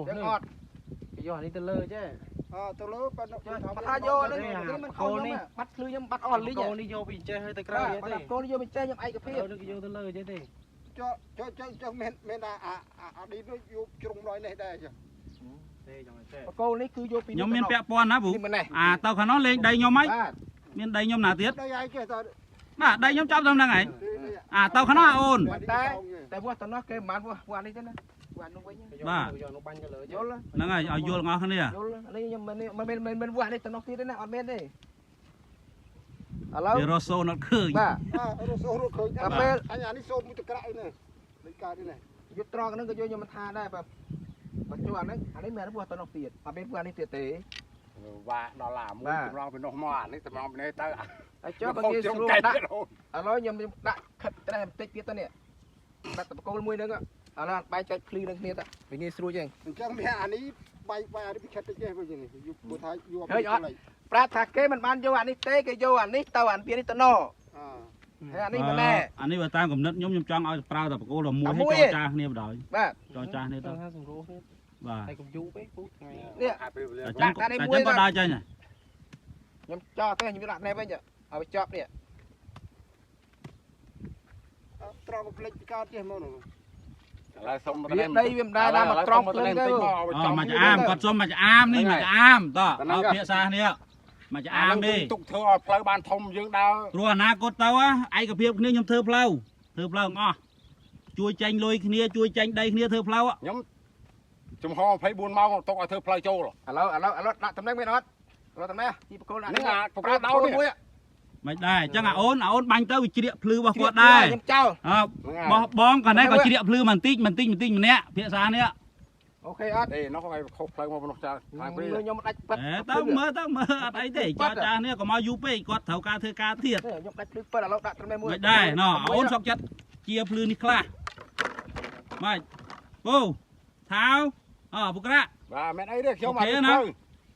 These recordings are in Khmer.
ចឹងអត់ គេយកអានេះទៅលើចេះ អើទៅលើប៉ុន្តែ ថាយកនេះមិនខុសខ្ញុំបាត់ភ្លឺខ្ញុំបាត់អស់លីង កូននេះយកពីចេះឲ្យទៅក្រៅ បាទ ទេ កូនយកពីចេះខ្ញុំឯកភាព នេះគេយកទៅលើចេះទេ ចុះចុះចុះចុះមានមានអាអាឌីនោះយកជ្រុងដល់នេះដែរចុះ ទេចង់ចេះ បកគោនេះគឺយកពី ខ្ញុំមានពាក់ព័ន្ធណាពូ នេះមិននេះ អាទៅខាងនោះលេងដីខ្ញុំហី បាទ មានដីខ្ញុំណាទៀត ដីឯងចេះតើ បាទដីខ្ញុំចាប់ត្រឹមហ្នឹងឯងអាទៅខាងនោះអាអូន តែតែវាស់តំណោះគេមិនបានវាស់វាស់នេះទេណាវាស់នោះវិញ យកនោះបាញ់ទៅលើ យល់ ហ្នឹងហើយឲ្យយល់ទាំងអស់គ្នា យល់នេះខ្ញុំមិនមិនមិនមិនវាស់នេះតំណោះទៀតទេណាអត់មានទេឥឡូវ វារស់សូនអត់ឃើញ បាទ អើរស់សូរត់ឃើញ ដល់ពេល អញអានេះសូនមួយតក្រាក់នេះលេខកើតនេះ យុទ្ធត្រង់ហ្នឹងក៏យកខ្ញុំមិនថាដែរបើបើជួអាហ្នឹងអានេះមានវាស់តំណោះទៀតអត់មានវាស់នេះទៀតទេ វ៉ាដល់ឡាមួយតម្រង់ពីនោះមកអានេះតម្រង់ពីនេះទៅ ហើយចុះបើគេស្រួលដាក់ឥឡូវខ្ញុំដាក់ខិតត្រេះបន្តិចទៀតទៅនេះដាក់តបកូលមួយហ្នឹងឥឡូវបែងចែកភ្លឺនឹងគ្នាទៅវាងាយស្រួលជាង អញ្ចឹងមានអានេះបាយបាយអានេះពិខិតតិចទេវិញនេះយកព្រោះថាយក ប្រាប់ថាគេមិនបានយកអានេះទេគេយកអានេះទៅអានពីនេះទៅណ អើ ហើយអានេះមិនដែរ អានេះបើតាមកំណត់ខ្ញុំខ្ញុំចង់ឲ្យប្រើតែបកគោលតែមួយឲ្យចរចាគ្នាបណ្ដោយ បាទ ចរចាគ្នាទៅ ថាសម្រួលគ្នា បាទ ហើយកុំយូរពេកពូថ្ងៃ នេះ តែចឹងតែចឹងក៏ដើរចេញដែរ ខ្ញុំចោលទេខ្ញុំដាក់នេះវិញឲ្យវាចប់នេះ ត្រង់ផ្លេចពីកើតចេះមកនោះ ឥឡូវសុំ វាដីវាមិនដែរដល់មកត្រង់ភ្លឹងទៅ អូមកអាមគាត់សុំមកអាមនេះមកអាមតោះឲ្យភាសាគ្នាមកអាមនេះ ទុកធ្វើឲ្យផ្លូវបានធំយើងដើរ ព្រោះអនាគតទៅឯកភាពគ្នាខ្ញុំធ្វើផ្លូវធ្វើផ្លូវទាំងអស់ជួយចាញ់លុយគ្នាជួយចាញ់ដីគ្នាធ្វើផ្លូវ ខ្ញុំចំហ24ម៉ោងទុកឲ្យធ្វើផ្លូវចូល ឥឡូវឥឡូវឥឡូវដាក់តំណែងមែនអត់ឥឡូវតំណែងទីបកគោលដាក់ ហ្នឹងអាបកគោលដោនេះ មួយ មិនដែរអញ្ចឹងអាអូនអាអូនបាញ់ទៅវាជ្រៀកភ្លឺរបស់គាត់ដែរ ខ្ញុំចោល អើបោះបងកាលនេះក៏ជ្រៀកភ្លឺបន្តិចបន្តិចបន្តិចម្នាក់ភាសានេះ អូខេអត់ ទេនោះឲ្យខុសផ្លូវមកនោះចាខាងព្រី ខ្ញុំដាច់ប៉ិត ទៅមើលទៅមើលអត់អីទេចរចានេះកុំឲ្យយូរពេកគាត់ត្រូវការធ្វើការទៀត ខ្ញុំដាច់ភ្លឺប៉ិតឥឡូវដាក់ត្រឹមនេះមួយ មិនដែរណអូនសុកចិត្តជាភ្លឺនេះខ្លះបាទពូថៅអពុក្រា បាទមិនអីទេខ្ញុំអត់ផ្លូវ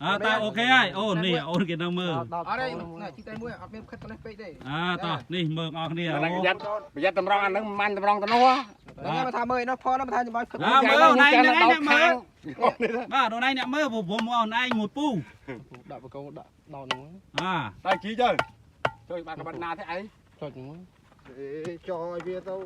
អើតើអូខេហើយអូននេះអូនគេនៅមើល អត់ទេណាជីតែមួយអត់មានខិតទៅនេះពេកទេ អើតោះនេះមើលអស់គ្នា ប្រយ័ត្នប្រយ័ត្នតម្រង់អាហ្នឹងមិនតម្រង់ទៅនោះ ហ្នឹងមកថាមើលឯនោះផងមកថាខ្ញុំឲ្យខិត អើមើលអូនឯងហ្នឹងឯងអ្នកមើលបាទអូនឯងអ្នកមើលព្រោះผมអូនឯងមួយពូ ដាក់បកគោដាក់ដោតហ្នឹង អា តែជីទៅជួយបានកបាត់ណាទេឯង ចុចហ្នឹង អេចោឲ្យវាទៅ